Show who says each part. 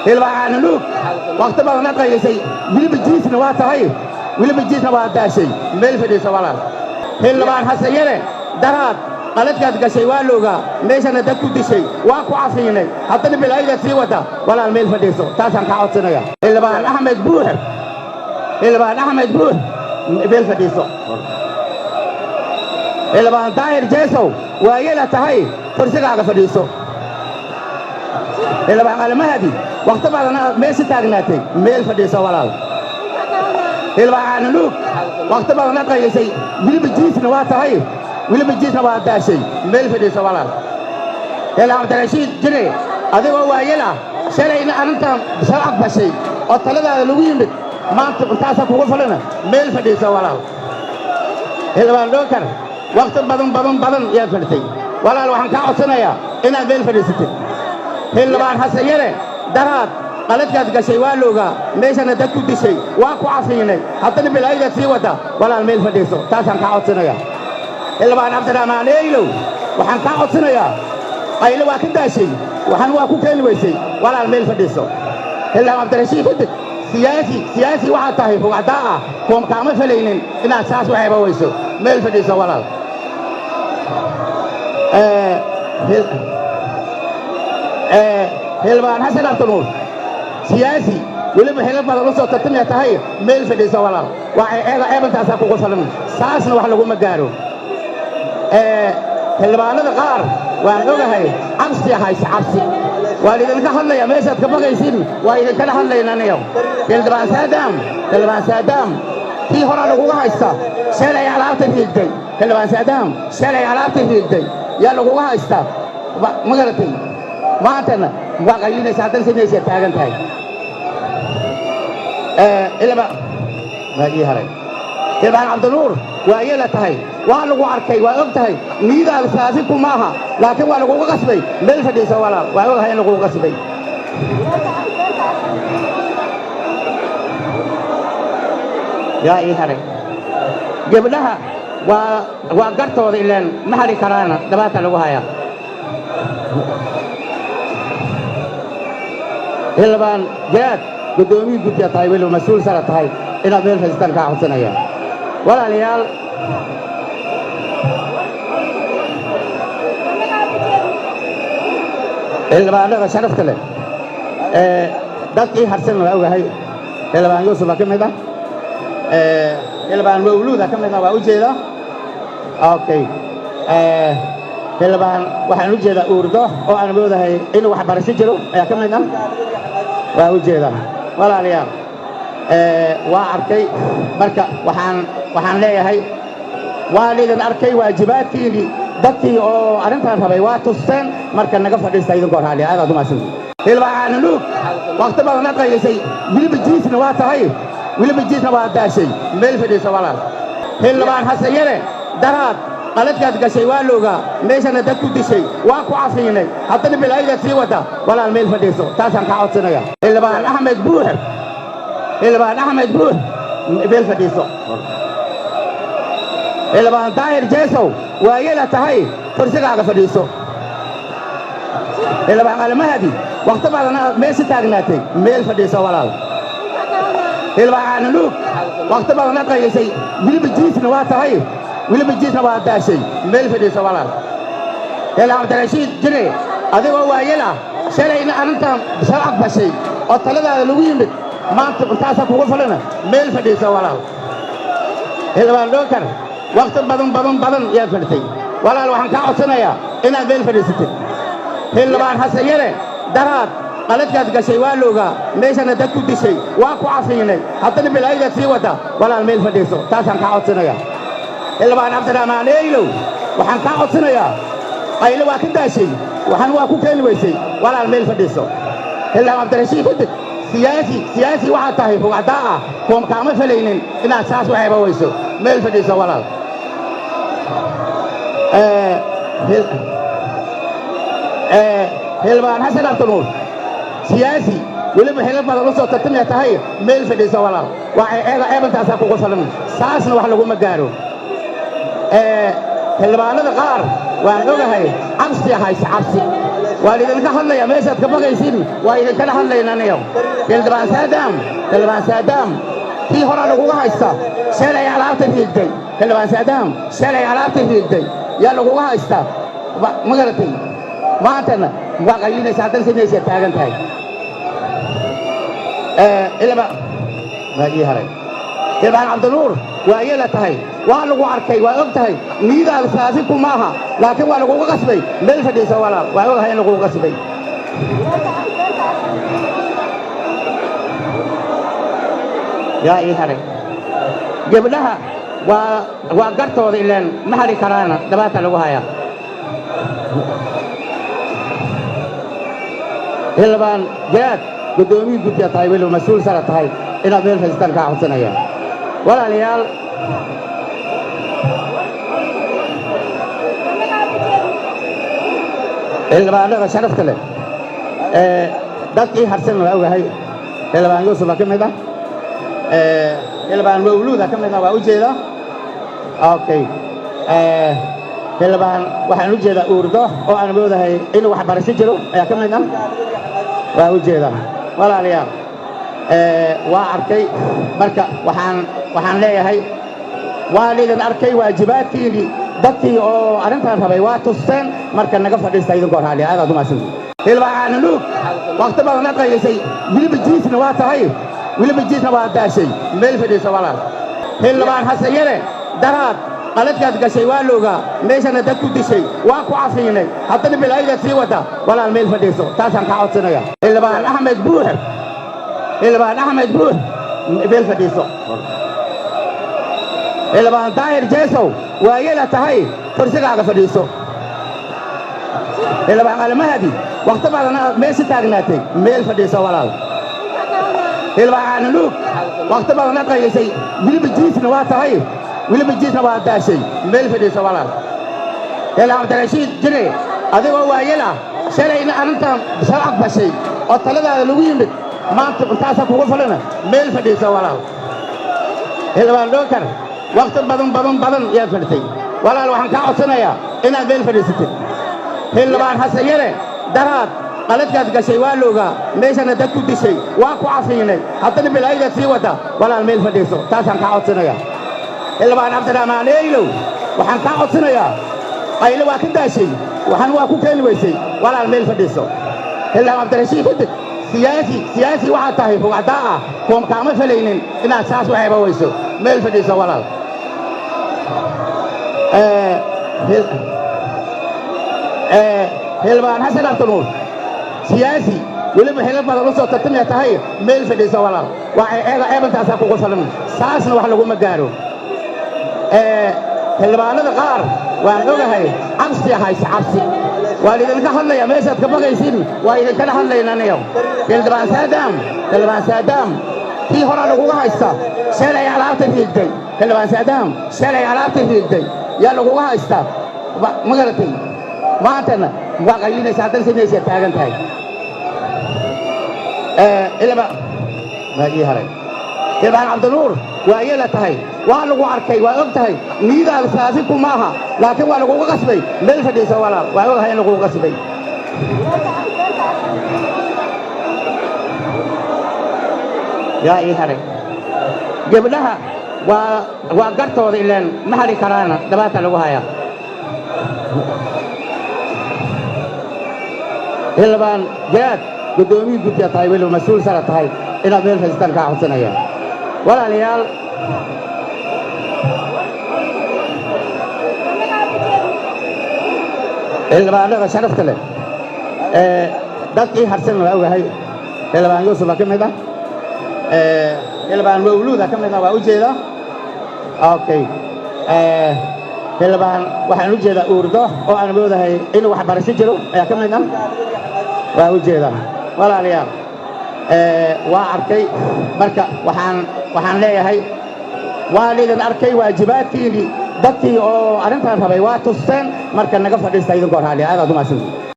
Speaker 1: Xildhibaan Caananuug, wakhti badan ad qaylisay, weliba jiisna waa tahay, weliba jiisna waa daashay. Meel fadhiiso, walaal. Xildhibaan Xasan Yare, daraad qaladkaad gashay waa loogaa, meeshana dad ku dishay, waa ku cafiinay, haddana bilaayadaad sii wada. Walaal, meel fadhiiso, taasaan kaa codsanaya. Xildhibaan Axmed Buux, Xildhibaan Axmed Buux, meel fadhiiso. Xildhibaan Daahir Jeesow, waayela tahay, kursigaaga fadhiiso. Xildhibaan Almahadi, wakhti badan meesha taagnaatay, meel fadhiiso, walaal. Xildhibaan Caananuug, wakhti badan ad qaylisay, weliba jiisna waa tahay, weliba jiisna waa daashay. Meel fadhiiso, walaal. Xildhibaan Cabdirashiid Jire, adigoo waayel ah, shalayna arrintan soo aqbashay oo taladaada lagu yimid, maanta intaasa kugu falana, meel fadhiiso, walaal. Xildhibaan Dhookar, wakhti badan badan badan yaad fadhisay. Walaal, waxaan kaa codsanayaa inaad meel fadhiisatid. Xildhibaan Xasan Yare, daraad qaladkaad gashay waa loogaa, meeshana dad ku dishay, waa ku cafiinay, haddana bilaayadaad sii wada. Walaal, meel fadhiiso, taasaan kaa codsanaya. Xildhibaan Cabdiraxmaan Eylow, waxaan kaa codsanayaa, qayle waa ka daashay, waxaan waa ku keeni weysay. Walaal, meel fadhiiso. Xildhibaan Cabdirashiid Xidig, siyaasi siyaasi waxaad tahay rugcadaa ah, koom kaama felaynin inaad saas waxayba weyso. Meel fadhiiso, walaal. Xildhibaan Xasan Abdinuur, siyaasi weliba xilal badan u soo tartamaya tahay, meel fadhiiso, walaal. Waa eega eebantaasaa kugu filan, saasna wax laguma gaaro. Xildhibaanada qaar waan ogahay, cabsi hayse, cabsi waa idinka hadlaya. Meeshaad ka baqaysin waa idinkala hadlayna niyo. Xildhibaan Saadaam, Xildhibaan Saadaam, kii horaa laguga haysta, shalay alaabta riigtay. Xildhibaan Saadaam, shalay alaabta riigtay yaa laguga haysta, ma garatay? Maantana waa qaylinaysa, haddana si meesha taagan tahay. Ilaba waa ii haray. Xildhibaan Cabdinuur, waa yeela tahay, waa lagu arkay, waa og tahay, niyadaada saafi kuma aha, laakiin waa laguga qasbay. Meel fadhiisa, walaal. Waa ogahay in laguga qasbay. Yaa ii haray? Gabdhaha waa gartooda, ilaan ma hari karaana, dhabaata lagu hayaa. Xildhibaan Jaraad, guddoomiyii guddiya tahay, weliba mas-uul sara tahay, inaad meel fadhiistaan kaa codsanaya, walaalayaal. Xildhibaanada sharafta leh ee dadkii harsan waa ogahay, Xildhibaan Yuusuf baa ka mid ah, Xildhibaan Mawluuda ka mid ah, waa u jeedaa. Okay, xildhibaan waxaan u jeedaa Uurdo oo aan moodahay inuu waxbarasho jiro ayaa ka mid ah, waa u jeedaa. Walaalayaal, waa arkay. Marka waxaan leeyahay, waa lidin arkay, waajibaadkiinii dadkii oo arrintan rabay waa tusteen. Marka naga fadhiista idinkoo raalli, aad aad umahadsantihin. Xildhibaan Caananuug, wakhti badan ad qaylisay, weliba jiisna waa tahay, weliba jiisna waa daashay. Meel fadhiiso, walaal. Xildhibaan Xasan Yare, daraad qaladkaad gashay waa loogaa, meeshana dad ku dishay, waa ku cafiinay, haddana bilaayadaad sii wada. Walaal, meel fadhiiso, taasaan kaa codsanaya. Xildhibaan Axmed Buux, Xildhibaan Axmed Buux, meel fadhiiso. Xildhibaan Daahir Jeesow, waa yeela tahay, kursigaaga fadhiiso. Xildhibaan Almahadi, wakhti badan meesha taagnaatay, meel fadhiiso, walaal. Xildhibaan Caananuug, wakhti badan ad qaylisay, weliba jiisna waa tahay, weliba jiisna waa daashay. Meel fadhiiso, walaal. Xildhibaan Cabdirashiid Jire, adigoo waayel ah, shalayna arrintan soo aqbashay oo taladaada lagu yimid, maanta intaasa kugu falana, meel fadhiiso, walaal. Xildhibaan Dhookar, wakhti badan badan badan yaad fadhisay. Walaal, waxaan kaa codsanayaa inaad meel fadhiisatid. Xildhibaan Xasan Yare, daraad qaladkaad gashay waa loogaa, meeshana dad ku dishay, waa ku cafiinay, haddana bilaayadaad sii wada. Walaal, meel fadhiiso, taasaan kaa codsanaya. Xildhibaan Cabdiraxmaan Eylow, waxaan kaa codsanayaa, qayle waa ka daashay, waxaan waa ku keeni weysay. Walaal, meel fadhiiso. Xildhibaan Cabdirashiid Xidig, siyaasi siyaasi waxaad tahay rugcadaa ah, koom kaama felaynin inaad saas waxayba weyso. Meel fadhiiso, walaal. Xildhibaan Xasan Abdinuur, siyaasi weliba xilal badan u soo tartamaya tahay, meel fadhiiso, walaal. Waa eega eebantaasaa kugu filan, saasna wax laguma gaaro. Xildhibaanada qaar Waan ogahay cabsi hayse, cabsi waa idinka hadlaya. Meeshaad ka baqaysin waa idinkala hadlayna niyo. Xildhibaan Saadaam, Xildhibaan Saadaam, kii horaa laguga haysta shalay alaabta riigtay. Xildhibaan Saadaam, shalay alaabta riigtay yaa laguga haysta, ma garatay? Maantana waa qaylinaysa, haddana si meesha taagan tahay. Ilaba waa ii haray Xildhibaan Cabdinuur. Waa yeela tahay, waa lagu arkay, waa og tahay niyadaada saafi ku maaha, laakiin waa laguga qasbay. Meel fadhiisa walaal, waa ogahay in laguga qasbay. Yaa ii haray? Gabdhaha waa gartooda, ilaan ma hari karaana, dhabaata lagu hayaa. Xildhibaan Jaraad, guddoomiyi guddiya tahay, weliba mas-uul sara tahay, inaad meel fadhiistaan kaa codsanaya. Walaalayaal, xildhibaanada sharafta leh, ee dadkii harsan waa ogahay. Xildhibaan Yuusuf baa ka mid ah, xildhibaan Mawluuda ka mid ah, waa u jeedaa. Okay, xildhibaan waxaan u jeedaa Uurdo oo aan moodahay inuu waxbarasho jiro ayaa ka mid ah, waa u jeedaa. Walaalayaal, waa arkay. Marka waxaan leeyahay waa lidin arkay waajibaadkiinii, dadkii oo arrintan rabay waa tusteen. Marka naga fadhiista idinkoo raalli, aad aad umahadsantihin. Xildhibaan Caanunuug, waqti badan aad qaylisay, weliba jiisna waa tahay, weliba jiisna waa daashay. Meel fadhiiso walaal. Xildhibaan Xasan Yare, daraad qaladkaad gashay waa loogaa, meeshana dad ku dishay, waa ku cafiinay, haddana bilaayadaad sii wada. Walaal, meel fadhiiso, taasaan kaa codsanaya. Xildhibaan Axmed Buux, Xildhibaan Axmed Buux, meel fadhiiso. Xildhibaan Daahir Jeesow, waayela tahay, kursigaaga fadhiiso. Xildhibaan Almahadi, wakhti badan meesha taagnaatay, meel fadhiiso walaal. Xildhibaan Caanunuug, wakhti badan aad qaylisay, weliba jiisna waa tahay, weliba jiisna waa daashay. Meel fadhiiso walaal. Xildhibaan Cabdirashiid Jire, adigoo waayel ah, shalayna arrintan soo aqbashay oo taladaada lagu yimid, maanta intaasaa kugu falana, meel fadhiiso walaal. Xildhibaan Dhookar, wakhti badan badan badan yaad fadhisay. Walaal, waxaan kaa codsanayaa inaad meel fadhiisatid. Xildhibaan Xasan Yare, daraad qaladkaad gashay waa loogaa, meeshana dad ku dishay, waa ku cafiinay, haddana bilaayadaad sii wada. Walaal, meel fadhiiso, taasaan kaa codsanaya. Xildhibaan Cabdiraxmaan Eylow, waxaan kaa codsanayaa, qayle waa ka daashay, waxaan waa ku keeni weysay. Walaal, meel fadhiiso. Xildhibaan Cabdirashiid Xidig, siyaasi siyaasi waxaad tahay rugcadaa ah, koom kaama felaynin inaad saas u ceeba weyso. Meel fadhiiso walaal. Xildhibaan Xasan Abdinuur, siyaasi weliba xilal badan u soo tartamaya tahay, meel fadhiiso walaal. Waa ceeba, ceebantaasaa kugu filan, saasna wax laguma gaaro. Xildhibaanada qaar waan ogahay cabsi hayse, cabsi waa idinka hadlaya. Meeshaad ka baqaysin waa idinkala hadlayna niyo. Xildhibaan Saadaam, Xildhibaan Saadaam, kii horaa laguga haysta shalay alaabta riigtay. Xildhibaan Saadaam, shalay alaabta riigtay yaa laguga haysta, ma garatay? Maantana waa qaylinaysa, haddana si meesha taagan tahay. Ilaba waa ii haray Xildhibaan Cabdinuur. Waa yeela tahay, waa lagu arkay, waa og tahay niyadaada saafi ku maaha, laakiin waa laguga qasbay. Meel fadhiiso walaal, waa ogahay in laguga qasbay. Yaa ii haray? Gabdhaha waa gartooda, ilaan ma hari karaana, dhabaata lagu hayaa. Xildhibaan Jaraad, guddoomiyi guddiya tahay, weliba mas-uul sara tahay, inaad meel fadhiistaan kaa codsanaya. Walaalayaal, xildhibaanada sharafta leh, ee dadkii harsan waa ogahay. Xildhibaan Yuusuf baa ka mid ah, xildhibaan Mawluuda ka mid ah, waa u jeedaa. Okay, xildhibaan waxaan u jeedaa Uurdo oo aan moodahay inuu waxbarasho jiro ayaa ka mid ah, waa u jeedaa. Walaalayaal, waa arkay. Marka waxaan leeyahay waa lidin arkay waajibaadkiinii, dadkii oo arrintan rabay waa tusteen. Marka naga fadhiista idinkoo raalli, aad aad umahadsantihin.